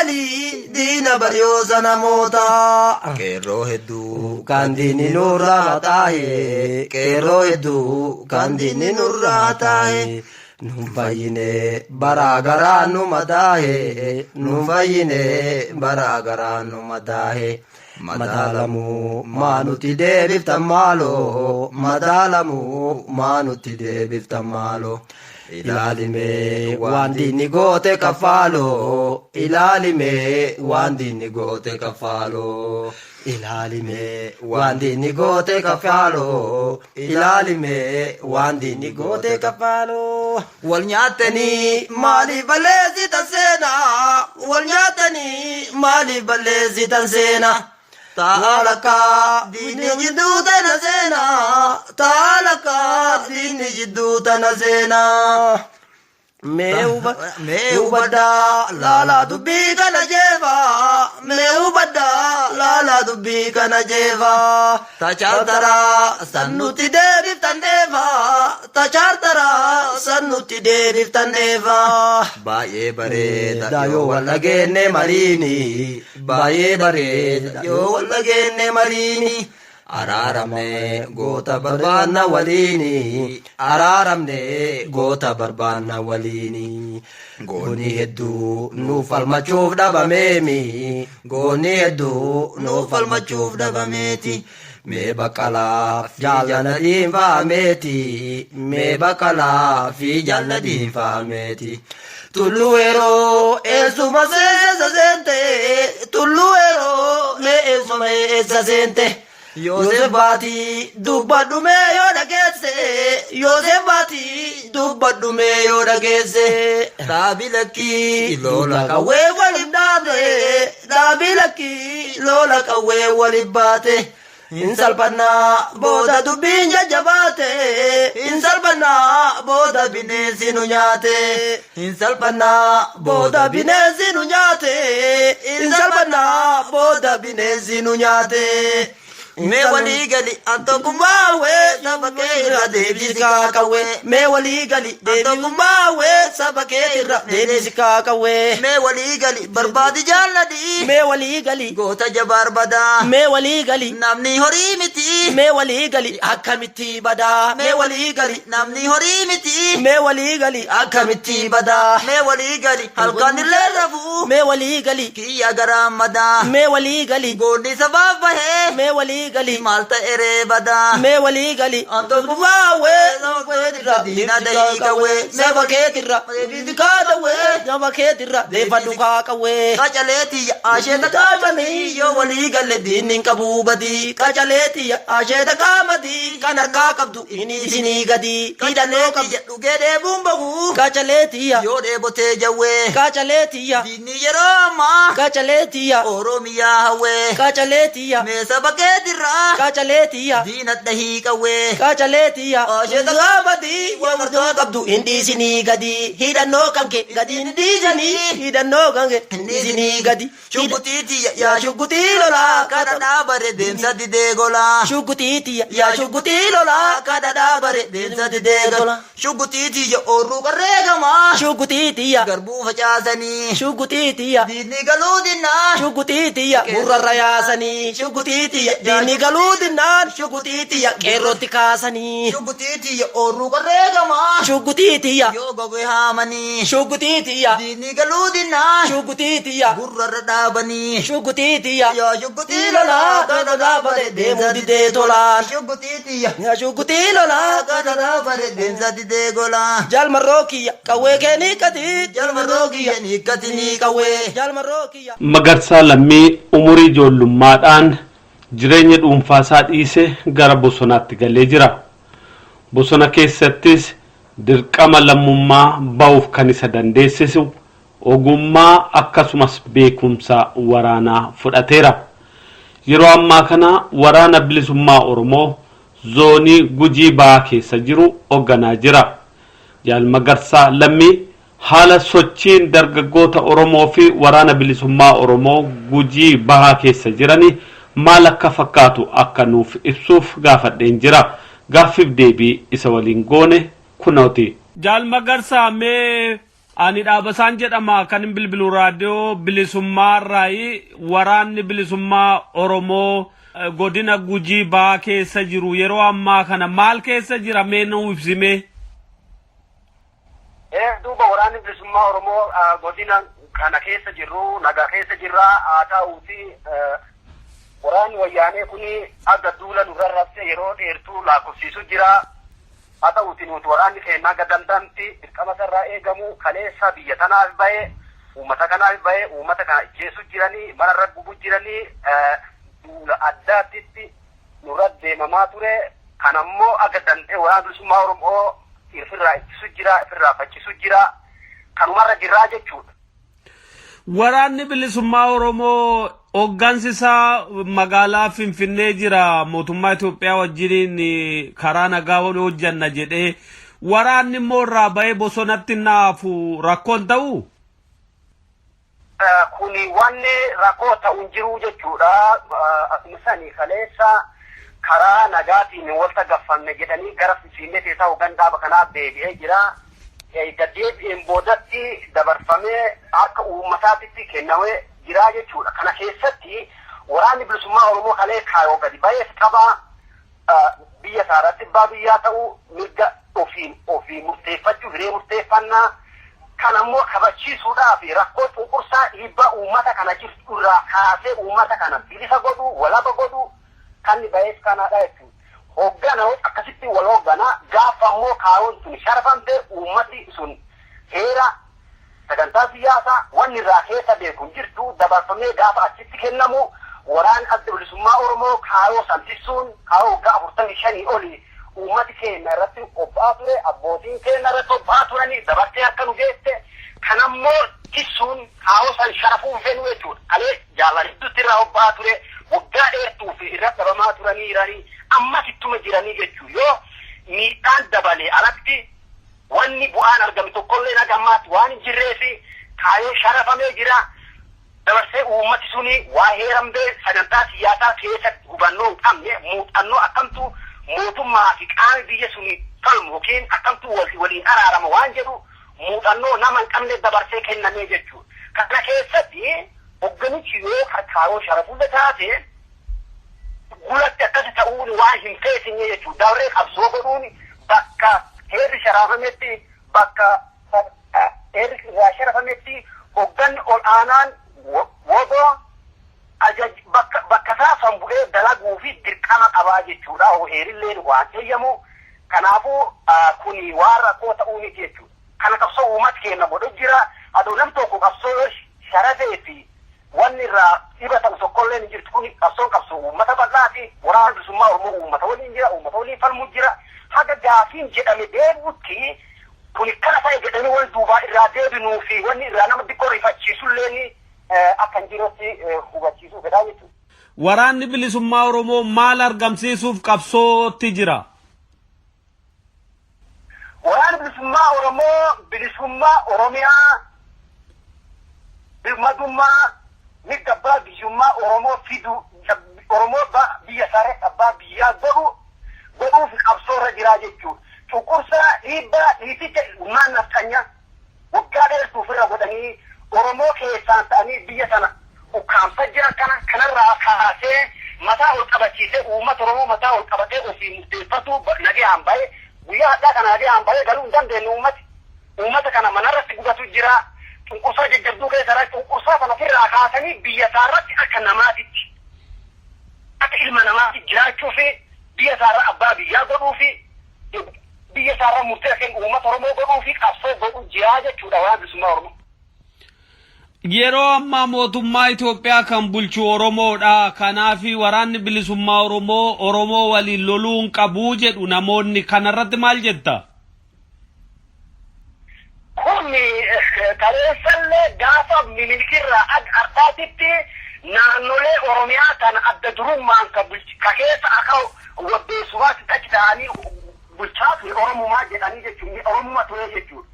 galii diina baryoota namoota. Qeerroo hedduu Kan diinni nurraa taahe qeerroo hedduu kan diinni nurraa taahe. Nun fayyine baraa garaa nu madaahe nun fayyine baraa garaa nu madaahe. Madaalamuu maa nuti deebiftan maaloo madaalamuu maa nuti deebiftan maaloo. Ilaalimee waan diinni goote kaffaaloo ilaalimee waan diinni goote kaffaaloo. Ilaalimee waan diinni goote kaffaaloo ilaalimee waan diinni goote kaffaaloo. Wal nyaattanii Nyaattanii maaliif balleessitan seenaa? Wal nyaatanii maaliif balleessitan seenaa? Taa'aa Taalakkaa diinni jidduu tana seenaa. Taalakkaa diinni jidduu tana seenaa. Mee hubadhaa laalaa dubbii kana jeefaa. Mee hubadhaa laalaa dubbii kana jeefaa. Tachaartaraa San nuti deebiftan deefaa. Tachaartaraa san nuti deebiftan deefaa. Baay'ee bareeda Bareeda yoo wal dhageenne mariini. Baay'ee bareeda yoo wal dhageenne mariini. Araaramne goota barbaanna waliini. Araaramne goota barbaanna waliini. Goonni hedduu nuuf falmachuuf dhabameemi. Goonni hedduu nuuf falmachuuf dhabameeti. Mee baqqalaa fi jaalala dhiinfaameeti. Mee baqqalaa fi jaalala dhiinfaameeti. Tulluu yeroo eessuma seessa seente. Tulluu yeroo mee eessuma eessa seente. Yoosef Baatii dubbadhu mee yoo dhageesse. Yoosef Baatii dubbadhu mee yoo dhageesse. Dhaabi lakkii Lola qawwee waliif dhaate. Dhaabi lakkii lola qawwee waliif baate. Hin salphannaa booda dubbiin jajjabaate. Hin salphannaa booda bineensi nu nyaate. Hin salphannaa Booda bineensi nu nyaate. Hin salphannaa booda bineensi nu nyaate. Mee walii gali an tokkummaa wee saba kee irra deebisi kaakawwee. Mee walii gali An tokkummaa wee saba kee irra deebisi kaakawwee. Mee walii gali barbaadi jaalladhi. Mee walii gali Goota jabaar badaa. mee walii gali Namni horii miti. mee walii gali akkamitti badaa mee walii gali Namni horii miti. mee walii gali akkamitti badaa Mee walii gali halkan illee rafuu. mee walii gali Kiyya garaa madaa. mee walii gali Goonni sabaaf bahee. mee walii gali Maal ta'e badaa. mee walii gali An tokkummaa wee saba keetirra diina dahii qawwee. Saba keetirra deebisi kaadawwee saba keetirra deeffadhu kaaqawwee. Qacaleetiyya asheeta qaamanii yoo walii galle Diinni hin qabuu badii qacaleetiyya asheeta qaamadii kan harkaa qabdu inni isinii gadii hidhannoo qabdu Qacaleetiyya dhugee dheebuun bahu qacaleetiyya yoo dheebotee jawwee. qacaleetiyya Diinni yeroo ammaa qacaleetiyya Oromiyaa hawwee. qacaleetiyya Mee saba keetirraa qacaleetiyya diina dhahii qawwee. qacaleetiyya Asheeta qaamadii waan harkaa qabdu hin dhiisinii gadii hidhannoo kan kee gadi hin dhiisanii hidhannoo kan kee hin dhiisinii gadi Shugguxiitiyya yaa yaa shugguxii lolaa kana dhaabare deemsa didee golaa. Shugguxiitiyya yaa shugguxii lolaa kana dhaabare Deemsa didee golaa. Shugguxiitiyya oorruu qarree gamaa. Shugguxiitiyya Garbuu facaasanii. shugguxiitiyya Diinni galuu dinnaa. shugguxiitiyya gurrarra yaasanii shugguxiitiyya diinni galuu dinnaan shugguxiitiyya qeerrootti kaasanii Shugguxiitiyya oorruu qarree gamaa. shugguxiitiyya Yoo gogee haamanii. shugguxiitiyya Diinni galuu dinnaa. shugguxiitiyya Gurrarra dhaabanii. shugguxiitiyya Yaa shugguxii lolaa kana dhaabare deemuu didee tolaan Shugguxiitiyya. yaa shugguxii lolaa Kana dhaabare deemsa didee golaa. Jalmarroo kiyya qawwee kee ni qati Jalmarroo kiyya ni qati ni qawwee. Jalmarroo kiyya. Magarsaa Lammii umurii ijoollummaadhaan jireenya dhuunfaasaa dhiise gara bosonaatti galee jira. Bosona keessattis dirqama lammummaa ba'uuf kan isa dandeessisu ogummaa akkasumas beekumsa waraanaa fudhateera. Yeroo ammaa kana waraana bilisummaa Oromoo zoonii Gujii Bahaa keessa jiru hoogganaa jira. Jaal Magarsaa Lammii haala sochiin dargaggoota Oromoo fi waraana bilisummaa Oromoo Gujii Bahaa keessa jiranii maal akka fakkaatu akka nuuf ibsuuf gaafadheen jira. Gaaffiif deebii isa waliin goone kunooti. Jaal Magarsaa mee Ani Dhaabasaan jedhama, kan hin bilbilu raadiyoo bilisummaa irraayi. Waraanni bilisummaa Oromoo godina Gujii Ba'aa keessa jiru yeroo ammaa kana maal keessa jira? Mee nuu ibsimee. Duuba waraanni bilisummaa Oromoo godina kana keessa jirru nagaa keessa jirra. Haa ta'uuti, waraanni wayyaanee kun aga duula nurra rabse yeroo dheertuu lakkoofsiisu jira. Haa ta'uuti, nuti waraanni keenya aga danda'amti dirqama sarraa eegamu kaleessa biyya tanaaf bahee, uummata kanaaf bahee, uummata kana ajjeesu jiranii, manarra gubu jiranii, duula addaatitti nurra deemamaa ture. Kanammoo aga danda'e waraana bilisummaa Oromoo ifirraa ittisu jira, ifirraa faccisu jira, kanumarra jirraa jechuudha. Waraanni bilisummaa Oromoo hoggansi isaa magaalaa Finfinnee jira, mootummaa Itoophiyaa wajjiniin karaa nagaa hojjanna jedhee, waraanni immoo irraa bahee bosonatti naafu rakkoon ta'u? Kuni wanni rakkoo ta'u hin jiru jechuudha. Akkuma sani kaleessa karaa nagaatiin walta gaffanne jedhanii gara Finfinnee keessaa hoggan dhaaba kanaaf deebi'ee jira. Eega deebi'een boodatti dabarfamee harka uummataatitti kennamee jira jechuudha. Kana keessatti waraanni bilisummaa Oromoo kalee kaayoo gadi baheef qaba. Biyya isaa irratti abbaa biyyaa ta'uu, mirga ofiin ofii murteeffachuu, hiree murteeffannaa kan ammoo kabachiisuudhaaf, rakkoo cunqursaa dhiibbaa uummata kana jirtu irraa kaasee uummata kana bilisa godhuu, walaba godhuu kan baheef kanadha jechuudha. Hoggana akkasitti wal hoogganaa gaafa ammoo kaayoon sun sharafamte, uummati sun heera sagantaa siyaasaa wanni irraa keessa beeku hin jirtu. Dabarfamee gaafa achitti kennamu, waraan adda bilisummaa Oromoo kaayoo san tiksuun, kaayoo waggaa 45 olii uummati keenya irratti qophaa'aa ture, abbootiin keenya irratti qophaa'aa turanii dabartee akka nu geesse, kanammoo tiksuun kaayoo san sharafuu hin fedhu jechuudha. Kalee jaalala hedduutti irraa qophaa'aa ture, waggaa dheertuu fi irra dhabamaa turanii jiranii, ammas ittuma jiranii jechuudha. Yoo miidhaan dabalee alatti wanni bu'aan argame tokkollee haga ammaatti waan hin jirree fi kaayoo sharafamee jira. Dabarsee uummati suni waa heeramtee sagantaa siyaasaa keessatti hubannoo hin qabne, muuxannoo akkamtu mootummaa fi qaami biyya suni falmu yookiin akkamtu waliin araarama waan jedhu muuxannoo nama hin qabne dabarsee kennamee jechuudha. Kana keessatti hogganichi yoo kaayoo sharafuudha taate, gulatti akkasi ta'uun waan hin feesinye jechuudha. Dabree qabsoo godhuun bakka heerri sharafametti, bakka heerri irraa sharafametti, hogganni ol aanaan woboo ajaj bakka isaa san bu'ee dalaguu fi dirqama qabaa jechuudha. Heerilleen waan eeyyamu. Kanaafuu kuni waan rakkoo ta'uu miti jechuudha. Kana qabsoo uummati keenya godhu jira. Adoo nam tokko qabsoo sharafee fi wanni irraa dhiba ta'u tokkollee hin jirtu. Kun qabsoon qabsoo uummata bal'aati. Waraana bilisummaa Oromoo uummata waliin jira. Uummata waliin falmu jira. Haga gaafiin jedhame deebi'utti, kun kana ta'e jedhanii wal duubaa irraa deebinuu fi wanni irraa nama xiqqoo rifachiisullee akka hin jirutti hubachiisuu fedhaa jechuudha. Waraanni bilisummaa Oromoo maal argamsiisuuf qabsootti jira? Waraanni bilisummaa Oromoo bilisummaa Oromiyaa, birmadummaa, mirga abbaa biyyummaa Oromoo fidu, Oromoo biyya isaarratti abbaa biyyaa godhuuf qabsoo irra jiraa jechuudha. Cunqursaa, dhiibbaa, dhiiticha ilmaan nafxanyaa waggaa dheertuuf irra godhanii, Oromoo keessaan ta'anii biyya sana ukkaamsaa jiran kana kanarraa kaasee mataa ol qabachiisee, uummata Oromoo mataa ol qabatee ofii murteeffatu nagayaan bahe, guyyaa hadhaa kana nagayaan bahee galuu hin dandeenye uummati. Uummata kana manarratti gubatu jira. Cunqursaa jajjabduu keessa, cunqursaa sana ofirraa kaasanii biyya isaarratti akka namaatitti, akka ilma namaatti jiraachuu fi biyya isaarra abbaa biyyaa godhuu fi biyya isaarra murtee kennu uummata Oromoo godhuu fi qabsoo godhuu jira jechuudha waan bilisummaa Oromoo. Yeroo ammaa mootummaa Itoophiyaa kan bulchu Oromoodha. Kanaaf waraanni bilisummaa Oromoo Oromoo waliin loluu hin qabu jedhu namoonni. Kanarratti maal jetta? Kun kaleessallee gaafa Minilikirraa ag ardaatitti naannolee Oromiyaa kana adda durummaan ka keessa akka waddeessumaatti achi ta'anii bulchaa ture Oromumaa jedhanii jechuun Oromummaa ture jechuudha.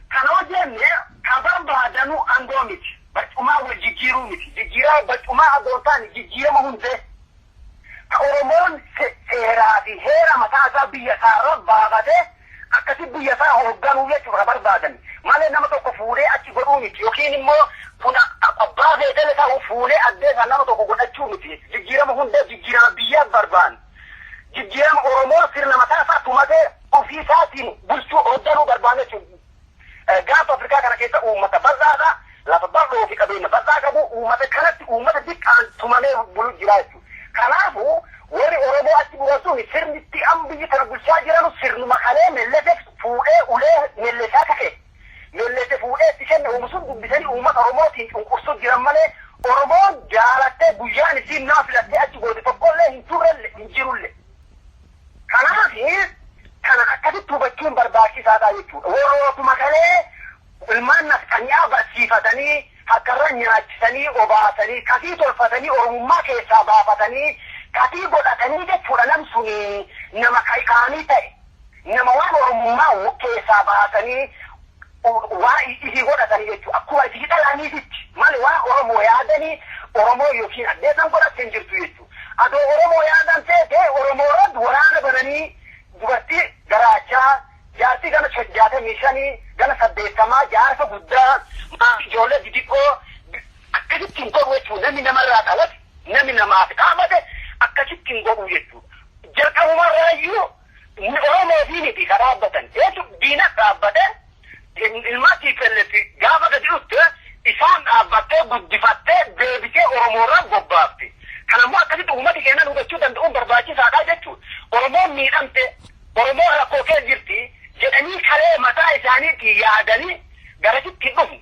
Kana hojjenne ka barbaadanu aangoo miti. Barcumaa wal jijjiiruu miti. Jijjiiraa barcumaa adoo ta'an jijjiirama hundee. Ka Oromoon seeraa fi heera mataa isaa biyya isaarra baafatee akkasi biyya isaa hoogganuu jechuudha ka barbaadan. Malee nama tokko fuudhee achi godhuu miti yookiin immoo kun abbaa feetele ta'u fuudhee addeessaa nama tokko godhachuu miti. Jijjiirama hunda jijjiirama biyyaaf barbaanna. Jijjiirama Oromoo sirna mataa isaa tumatee ofii isaatiin bulchuu hoogganuu barbaanna jechuudha. Gaafa Afrikaa kana keessa uummata bal'aadha. Lafa bal'oo fi qabeenya bal'aa qabu uummata kanatti uummata diqqaan tumamee bulu jira jechuudha. Kanaafuu warri Oromoo achi bu'an sun sirnitti amma biyyi kana bulchaa jiranu sirnuma kalee Mellese fuudhee ulee Mellesaa ka'e. Mellese fuudhee itti kenne uumu sun dubbisanii uummata Oromootiin cunqursuu jiran malee Oromoon jaalattee guyyaan isiin nama filattee achi goote tokkollee hin turrelle hin jirulle. Kanaaf kana akkasitti hubachuun barbaachisaadha jechuudha. Warrootuma kalee ilmaan nafxanyaa barsiifatanii harkarra nyaachisanii obaasanii kasii tolfatanii Oromummaa keessaa baafatanii kasii godhatanii jechuudha. Nam suni nama kaanii ta'e nama waan Oromummaa keessaa baasanii waan isii godhatanii jechuudha. Akkuma isii dhalaniititti malee waan Oromoo yaadanii Oromoo yookiin addeessan godhatte hin jirtu jechuudha. Adoo Oromoo yaadan ta'e Oromoo irratti waraana bananii dubartii garaachaa jaartii gana 65 gana 80 jaarsa guddaa ijoollee xixiqqoo akkasitti hin godhu jechuudha. Namni namarraa dhalate namni namaaf dhaabate akkasitti hin godhu jechuudha. Jalqabumarraayyuu Oromoo fi miti ka dhaabbatan. Eetu diina dhaabbate ilmaa TPLF gaafa gadi dhufte isaan dhaabbattee guddifattee deebitee Oromoorraa bobbaafte. Kanammoo akkasitti uummati keenya hubachuu danda'uun barbaachisaadha jechuudha. Oromoon miidhamte, Oromoon rakkoo keessa jirti jedhanii kalee mataa isaaniitiin yaadanii garasitti hin dhufu.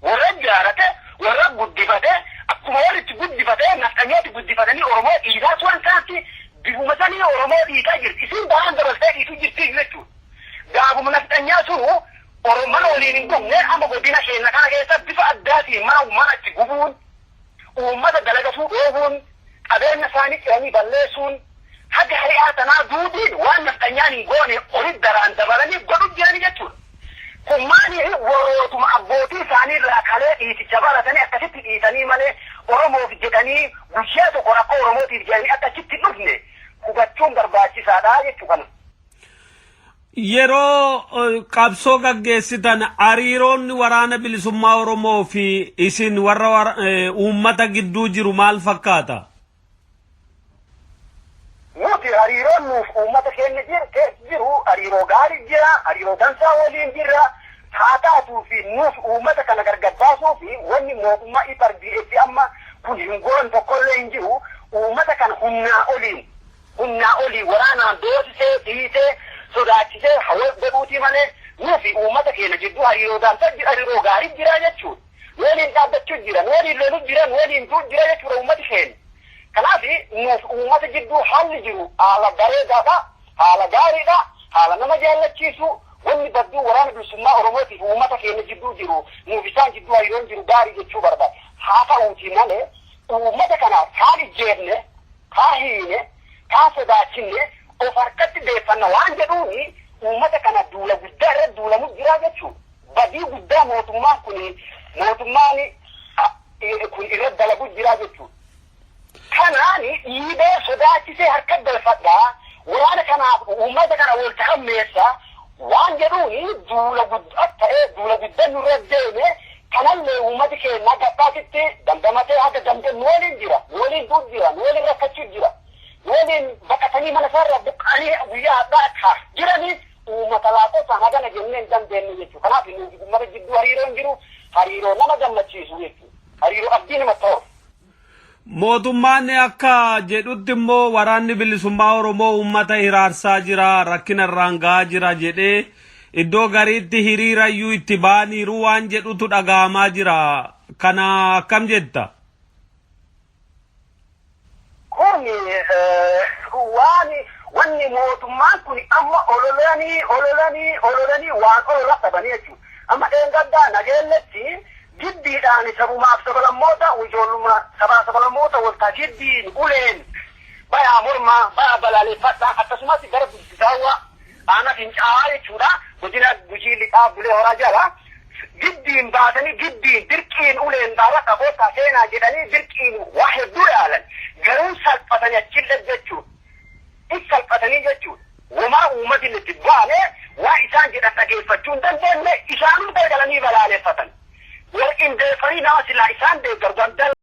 Warra ijaarate, warra guddifate, akkuma warri itti guddifate nafxanyooti guddifatanii Oromoo dhiisaa turan sanatti bifuma sanii Oromoo dhiisaa jirti. Isin bahan dabaltee dhiisuu jirti jechuudha. Gaafuma nafxanyaa sunu mana waliin hin gubne amma godina keenya kana keessa bifa addaatiin mana mana itti gubuun, uummata dalagatuu dhoobuun, qabeenya isaanii ciranii balleessuun haga hari'aa tanaa duudiin waan nafxanyaan hin goone olit daraan dabalanii godhu jiranii jechuudha. Kun maali warrootuma abbootii isaanii irraa kalee dhiiticha baratanii akkasitti dhiisanii malee Oromoof jedhanii guyyaa tokko rakkoo Oromootiif jedhanii akka achitti dhufne hubachuun barbaachisaadha jechuu kana. Yeroo qabsoo gaggeessitan hariiroon waraana bilisummaa Oromoo fi isin warra uummata gidduu jiru maal fakkaata? Nuti hariiroon nuuf uummata keenya jiru hariiroo gaarii jira, hariiroo dansaa waliin jira. Haa taatuu fi nuuf uummata kana gargar baasuu fi wanni mootummaa EPRDF amma kun hin goon tokkollee hin jiru. Uummata kana humnaa oliin waraanaan doorsisee dhiisee sodaachisee hawa godhuutii malee nuufi uummata keenya jidduu hariiroo dansaa jira, hariiroo gaarii jira jechuudha. Waliin dhaabbachuu jira, waliin loluu jira, waliin du'u jira jechuudha uummati keenya. Kanaaf nuuf uummata jidduu haalli jiru haala bareedaadha, haala gaariidha, haala nama jaallachiisu. Wanni badduu waraana bilisummaa Oromootiif uummata keenya jidduu jiru nuuf isaan jidduu hariiroon jiru gaarii jechuu barbaada. Haa ta'uutii malee uummata kanaaf kaan ijjeefne, kaa hiine, kaa sodaachinne of harkatti deeffanna waan jedhuuni uummata kana duula guddaa irratti duulamu jira jechuudha. Badii guddaa mootummaan kun irratti dalagu jira jechuudha. Kanaani dhiibee sodaachisee harka galfadhaa waraana kanaaf uummata kana wal tahammeessa waan jedhuuni duula guddaa ta'ee duula guddaa nurra deeme kanallee uummati keenya gadhaatitti dandamatee haga danda'e nu waliin jira, nu waliin du'u jira, nu waliin rakkachuu jira, nu waliin baqatanii mana isaarraa buqqa'anii guyyaa adda akka jiranii uummata laaqosaan hagana jennee hin dandeenye jechuudha. Kanaaf uummata jidduu hariiroon jiru hariiroo nama gammachiisu jechuudha. Hariiroo abdii nama ta'u. Mootummaan akka jedhutti immoo waraanni bilisummaa Oromoo uummata hiraarsaa jira, rakkina irraan gahaa jira jedhee iddoo gariitti hiriirayyuu itti ba'aniiru waan jedhutu dhaga'amaa jira. Kana akkam jetta? Kun waan wanni mootummaan kun amma ololanii ololanii ololanii waan olola dhabanii jechuudha. Amma dheengaddaa nageelletti giddiidhaan sabumaaf sabalammoota ijoollummaa sabaa sabalammoota waltaa giddiin uleen bayaa mormaa bayaa balaaleffadhaa akkasumas gara Daawwaa aanaa Fincaa'aa jechuudha. Godina Gujii Lixaa Bulee Horaa jala giddiin baasanii giddiin dirqiin uleen dhaabadha koottaa seenaa jedhanii dirqiin waa hedduu yaalan garuu salphatanii achillee jechuudha. Is salphatanii jechuudha. Womaa uummatni itti baane Waa isaan jedhan dhageeffachuu hin dandeenye, isaanuu garagalanii balaaleffatan. Wal qindeeffanii nama silaa isaan deeggaru gandal.